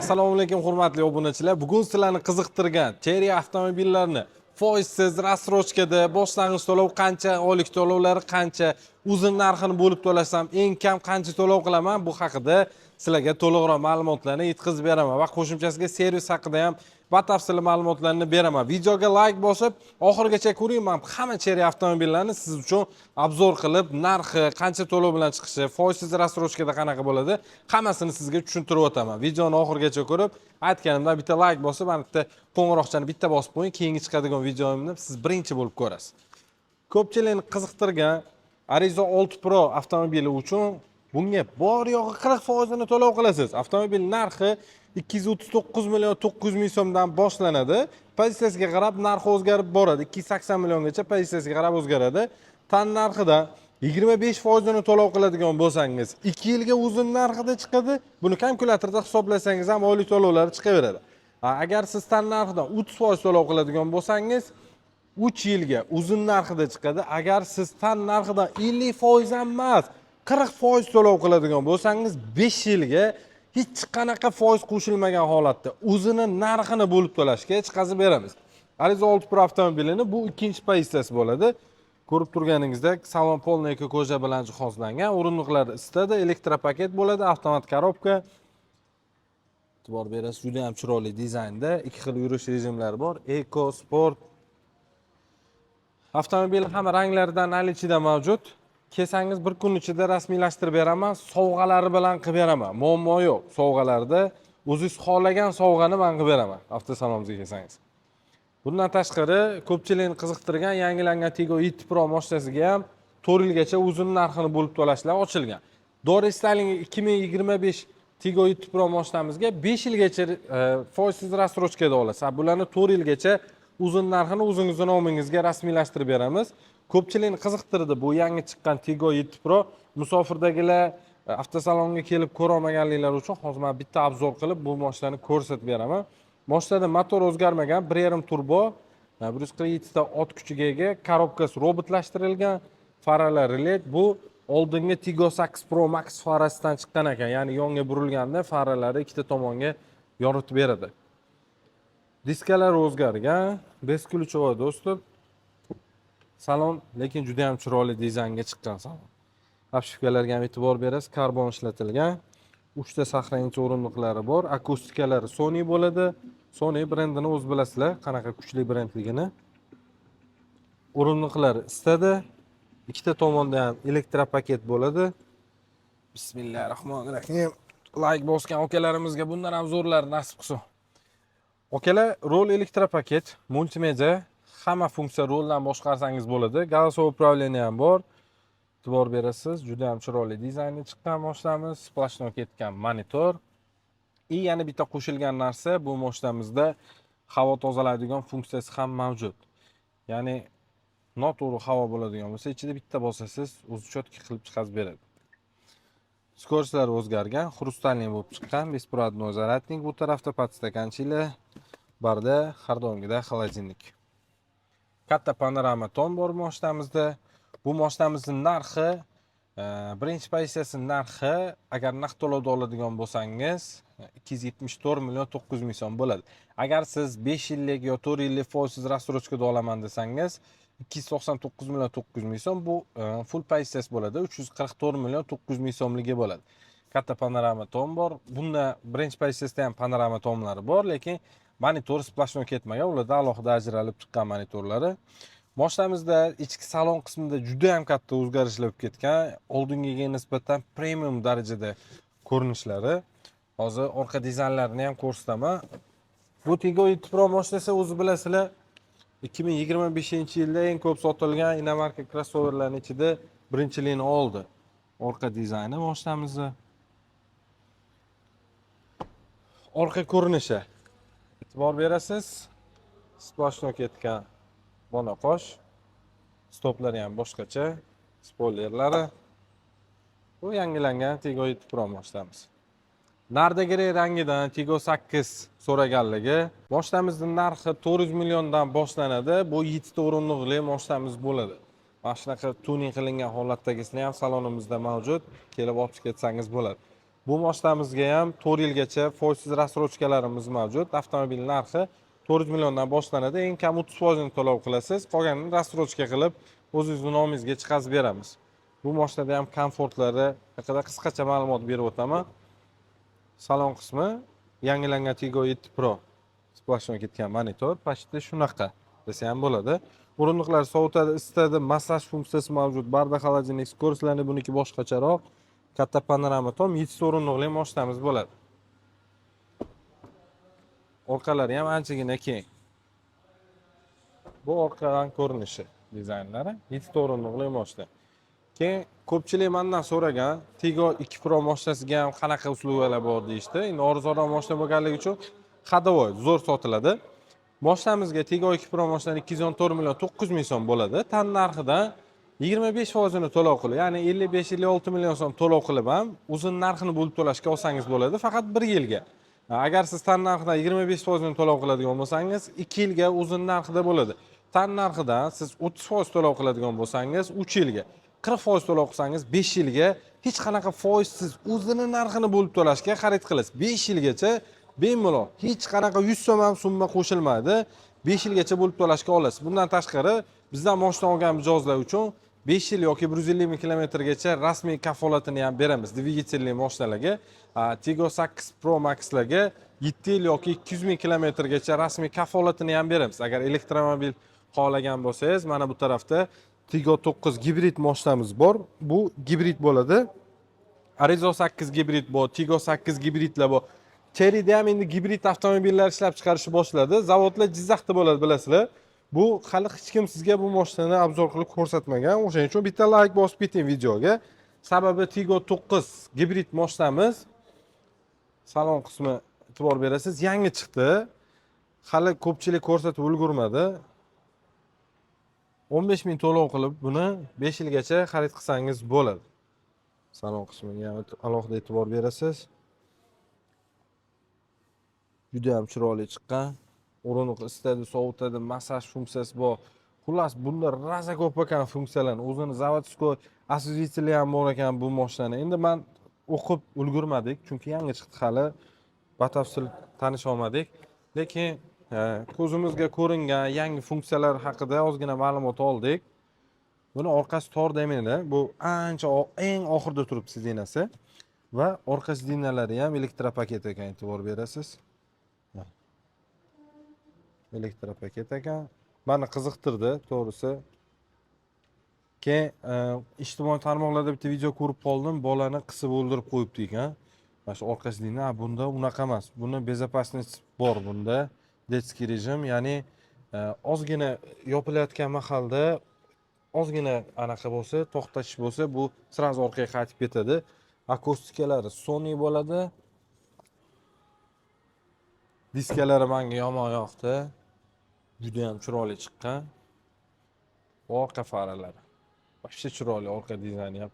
Assalomu alaykum, hurmatli obunachilar. Bugun sizlarni qiziqtirgan Chery avtomobillarini foizsiz рассрочка da boshlang'ich to'lov qancha, oylik to'lovlari qancha, uzun narxini bo'lib to'lasam eng kam qancha to'lov qilaman, bu haqida sizlarga to'liqroq ma'lumotlarni yetkazib beraman va qo'shimchasiga servis haqida ham batafsil ma'lumotlarni beraman. Videoga like bosib, oxirigacha ko'ring. Men hamma Chery avtomobillarini siz uchun обзор qilib, narxi, qancha to'lov bilan chiqishi, foizsiz рассрочка da qanaqa bo'ladi, hammasini sizga tushuntirib o'taman. Videoni oxirigacha ko'rib, aytganimdan bitta like bosib, ana bitta qo'ng'iroqchani bitta bosib qo'ying, keyingi chiqadigan videomni siz birinchi bo'lib ko'rasiz. Ko'pchilikni qiziqtirgan Arrizo 6 Pro avtomobili uchun bunga bor yo'g'i 40 foizini to'lov qilasiz. Avtomobil narxi 239 million 900 ming so'mdan boshlanadi. Pozitsiyasiga qarab narxi o'zgarib boradi. 280 milliongacha pozitsiyasiga qarab o'zgaradi. Tan narxidan 25 foizini to'lov qiladigan bo'lsangiz, 2 yilga uzun narxida chiqadi. Buni kalkulyatorda hisoblasangiz ham oylik to'lovlari chiqaveradi. Agar siz tan narxidan 30 foiz to'lov qiladigan bo'lsangiz, 3 yilga uzun narxida chiqadi. Agar siz tan narxidan 50 foiz ham emas, 40 foiz to'lov qiladigan bo'lsangiz, 5 yilga hech qanaqa foiz qo'shilmagan holatda o'zini narxini bo'lib to'lashga chiqazib beramiz. Arrizo 6 Pro avtomobilini bu ikkinchi pozitsiyasi bo'ladi. Ko'rib turganingizdek, salon полный кожа bilan jihozlangan, o'rindiqlar isitadi, elektropaket bo'ladi, avtomat коробка. E'tibor berasiz, juda ham chiroyli dizaynda, ikki xil yurish rejimlari bor, eco, sport. Avtomobil hamma ranglaridan наличие da mavjud. Kelsangiz, bir kun ichida rasmiylashtirib beraman, sovg'alari bilan qilib beraman. Muammo yo'q. Sovg'alarda o'zingiz xohlagan sovg'ani man qilib beraman avtosalonimizga kelsangiz. Bundan tashqari, ko'pchilikni qiziqtirgan yangilangan Tiggo 7 Pro mashinasiga ham 4 yilgacha uzun narxini bo'lib to'lashlar ochilgan. Дорестайлинг 2025 Tiggo 7 Pro mashinamizga 5 yilgacha foizsiz рассрочка da olasiz. Bularni 4 yilgacha uzun narxini o'zingizni nomingizga rasmiylashtirib beramiz. Ko'pchilikni qiziqtirdi bu yangi chiqqan Tiggo 7 Pro. Musofirdagilar, avtosalonga kelib ko'ra olmaganliklar uchun hozir man bitta обзор qilib bu mashinani ko'rsatib beraman. Mashinada motor o'zgarmagan, 1,5 turbo, 147 ta ot kuchiga ega, коробка si robotlashtirilgan, faralari LED. Bu oldingi Tiggo 8 Pro Max farasidan chiqqan ekan, ya'ni yonga burilganda faralari ikkita tomonga yoritib beradi. Diskalari o'zgargan, бесключевой доступ. Salon lekin juda ham chiroyli dizaynga chiqqan salon. Обшивка larga ham e'tibor berasiz, karbon ishlatilgan. Uchta сохранить o'rindiqlari bor, akustikalari Sony bo'ladi. Sony brendini o'zi bilasizlar, qanaqa kuchli brendligini. O'rindiqlar isitadi. Ikkita tomonda ham elektropaket bo'ladi. Bismillahir rohmanir rohim. Like bosgan akalarimizga bundan ham zo'rlar nasib qilsin. Akalar, rul elektropaket, multimedia, hamma funksiya ruldan boshqarsangiz bo'ladi. Голосовой управление ham bor. E'tibor berasiz, juda ham chiroyli dizaynda chiqqan mashinamiz, сплошной ketgan monitor. И yana bitta qo'shilgan narsa, bu mashinamizda havo tozalaydigan funksiyasi ham mavjud. Ya'ni noto'g'ri havo bo'ladigan bo'lsa, ichida bitta bosasiz, o'zi чётко qilib chiqarib beradi. Скорость lari o'zgargan, хрустальный bo'lib chiqqan, беспроводной зарядник bu tarafda, подстаканчик lar barda, har doimgidek холодильник. Katta panorama tom bor mashinamizda. Bu mashinamizning narxi, birinchi pozitsiyasi narxi, agar naqd to'lovda oladigan bo'lsangiz, 274 million 900 ming so'm bo'ladi. Agar siz 5 yillik yo 4 yillik foizsiz рассрочка da olaman desangiz, 299 million 900 ming so'm, bu full pozitsiyasi bo'ladi, 344 million 900 ming so'mligi bo'ladi. Katta panorama tom bor. Bunda birinchi pozitsiyasida ham panorama tomlari bor, lekin monitor сплошной ketmagan, ularda alohida ajralib chiqqan monitorlari. Mashinamizda ichki salon qismida juda ham katta o'zgarishlar bo'lib ketgan. Oldingiga nisbatan premium darajada ko'rinishlari. Hozir orqa dizaynlarini ham ko'rsataman. Bu Tiggo 7 Pro mashinasi, o'zi bilasizlar, 2025 yilda eng ko'p sotilgan иномарка krossoverlarning ichida birinchilikni oldi. Orqa dizayni mashinamizni. Orqa ko'rinishi. E'tibor berasiz. Сплошной ketgan monoqosh. Stoplari ham boshqacha, spoilerlari. Bu yangilangan Tiggo 7 Pro mashinamiz. Narda grey rangidan Tiggo 8 so'raganligi. Moshinamizni narxi 400 milliondan boshlanadi. Bu 7 ta o'rindiqli moshinamiz bo'ladi. Mana shunaqa tuning qilingan holatdagisini ham salonimizda mavjud. Kelib olib chiqib ketsangiz bo'ladi. Bu moshinamizga ham 4 yilgacha foizsiz рассрочка larimiz mavjud. Avtomobil narxi 400 milliondan boshlanadi. Eng kam 30% to'lov qilasiz. Qolganini рассрочка qilib, o'zingizni nomingizga chiqazib beramiz. Bu mashinada ham komfortlari haqida qisqacha ma'lumot berib o'taman. Salon qismi yangilangan Tiggo 7 Pro, сплошной ketgan monitor, почти shunaqa desa ham bo'ladi. O'rindiqlar sovutadi, isitadi, massaj funksiyasi mavjud, barda холодильник, скорость lari buniki boshqacharoq. Katta panorama, tom 7 ta o'rindiqli mashinamiz bo'ladi. Orqalari ham anchagina keng. Bu orqadan ko'rinishi, dizaynlari. 7 ta o'rindiqli mashina. Keyin ko'pchilik mandan so'ragan, Tiggo 2 Pro mashinasiga ham qanaqa услуга lar bor deyishdi. Endi arzonroq mashina bo'lganligi uchun ходовой zo'r sotiladi. Mashinamizga Tiggo 2 Pro mashinani 214 million 900 ming so'm bo'ladi. Tan narxidan 25 foizini to'lov qilib, ya'ni 55-56 million so'm to'lov qilib ham o'zini narxini bo'lib to'lashga olsangiz bo'ladi, faqat 1 yilga. Agar siz tan narxidan 25 foizini to'lov qiladigan bo'lsangiz, 2 yilga o'zini narxida bo'ladi. Tan narxidan siz 30 foiz to'lov qiladigan bo'lsangiz, 3 yilga, 40 foiz to'lov qilsangiz, 5 yilga hech qanaqa foizsiz o'zini narxini bo'lib to'lashga xarid qilasiz. 5 yilgacha bemalol, hech qanaqa 100 so'm ham summa qo'shilmaydi. 5 yilgacha bo'lib to'lashga olasiz. Bundan tashqari, bizdan moshina olgan mijozlar uchun 5 yil yoki 150 ming kilometrgacha rasmiy kafolatini ham beramiz dvigatelli moshinalarga. Tiggo 8 Pro Maxlarga 7 yil yoki 200 ming kilometrgacha rasmiy kafolatini ham beramiz. Agar elektromobil xohlagan bo'lsangiz, mana bu tarafda Tiggo 9 gibrid moshinamiz bor. Bu gibrid bo'ladi. Arrizo 8 gibrid bor, Tiggo 8 gibridlar bor. Cheryda ham endi gibrid avtomobillar ishlab chiqarishni boshladi. Zavodlar Jizzaxda bo'ladi, bilasizlar. Bu hali hech kim sizga bu mashinani обзор qilib ko'rsatmagan. O'shaning uchun bitta layk bosib keting videoga. Sababi Tiggo 9 gibrid mashinamiz, salon qismi, e'tibor berasiz, yangi chiqdi. Hali ko'pchilik ko'rsatib ulgurmadi. 15 ming to'lov qilib, buni 5 yilgacha xarid qilsangiz bo'ladi. Salon qismiga ham alohida e'tibor berasiz. Juda ham chiroyli chiqqan. O'rindiq isitadi, sovutadi, massaj funksiyasi bor. Xullas, bunda rosa ko'p ekan funksiyalarni. O'zini заводской освежитель i ham bor ekan bu mashinani. Endi man o'qib ulgurmadik, chunki yangi chiqdi hali. Batafsil tanisha olmadik. Lekin ko'zimizga ko'ringan yangi funksiyalar haqida ozgina ma'lumot oldik. Buni orqasi tor demaydi. Bu ancha eng oxirida turibdi сиденья si va orqa сиденья lari ham электропакет ekan, e'tibor berasiz. Электропакет ekan. Mani qiziqtirdi, to'g'risi. Keyin ijtimoiy tarmoqlarda bitta video ko'rib qoldim, bolani qisib o'ldirib qo'yibdi ekan. Mana shu orqa сиденья, bunda unaqa emas. Buni безопасность bor bunda. Детский режим, ya'ni ozgina yopilayotgan mahalda ozgina anaqa bo'lsa, to'xtatish bo'lsa, bu сразу orqaga qaytib ketadi. Akustikalari Sony bo'ladi. Diskalari menga yomon yoqdi. Juda ham chiroyli chiqqan. Orqa faralari. Вообще chiroyli orqa dizayni ham.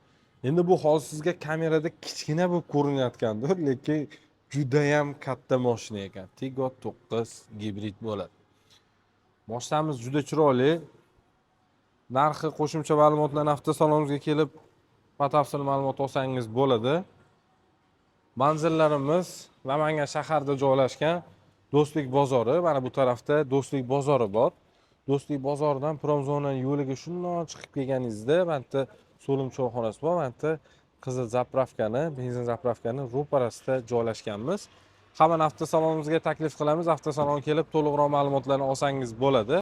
Endi bu hozir sizga kamerada kichkina bo'lib ko'rinayotgandir, lekin judayam katta mashina ekan. Tiggo 9 gibrid bo'ladi. Mashinamiz juda chiroyli. Narxi, qo'shimcha ma'lumotlarni avtosalonimizga kelib batafsil ma'lumot olsangiz bo'ladi. Manzillarimiz Namangan shaharida joylashgan Do'stlik bozori, mana bu tarafda Do'stlik bozori bor. Do'stlik bozoridan Promzonani yo'liga shundoq chiqib kelganingizda mana bu yerda So'lim choyxonasi bor, mana bu yerda qizil заправка ni, benzin заправка ni ro'parasida joylashganmiz. Hammani avtosalonimizga taklif qilamiz. Avtosalonga kelib to'liqroq ma'lumotlarni olsangiz bo'ladi.